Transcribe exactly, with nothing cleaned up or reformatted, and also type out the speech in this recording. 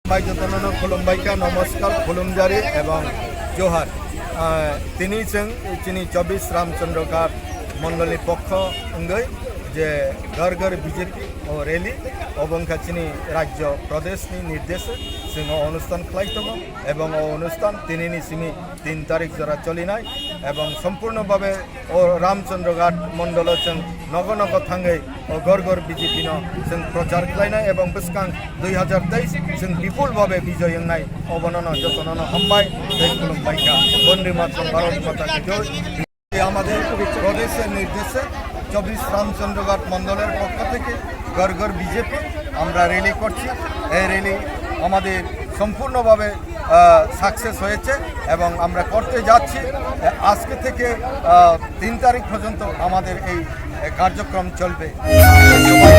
Bai jotono khulumbaikha, namaskar, khulumjari ebong johar. Ah, tini chwng chini chobbish Ramchandra Ghat mondolni pokho wngwi je Ghar Ghar B J P o rally, obo wngkha chini rajyo pradeshni nirdeshe chwng o onusthan khlai tongo, ebong o onusthan tinini simi tin tarik jora cholinai, ebong sompurno bhabe o Ramchandra Ghat mondolo chwng nogo nogo thangwi o Ghar Ghar B J P no chwng prochar khlainai, ebong bwskang dui hazar teis chwng bipul bhabe bijoy wngnai, obono no jotono no hambai tei khulumbaikha. Bonde Mataram, Bharat Mata ki Joy. আমাদের প্রদেশের নির্দেশে চব্বিশ রামচন্দ্রঘাট মণ্ডলের পক্ষ থেকে ঘর ঘর বিজেপি আমরা র্যালি করছি। এই র্যালি আমাদের সম্পূর্ণভাবে সাকসেস হয়েছে এবং আমরা করতে যাচ্ছি। আহ, আজকে থেকে আহ, তিন তারিখ পর্যন্ত আমাদের এই আহ, কার্যক্রম চলবে। সবাই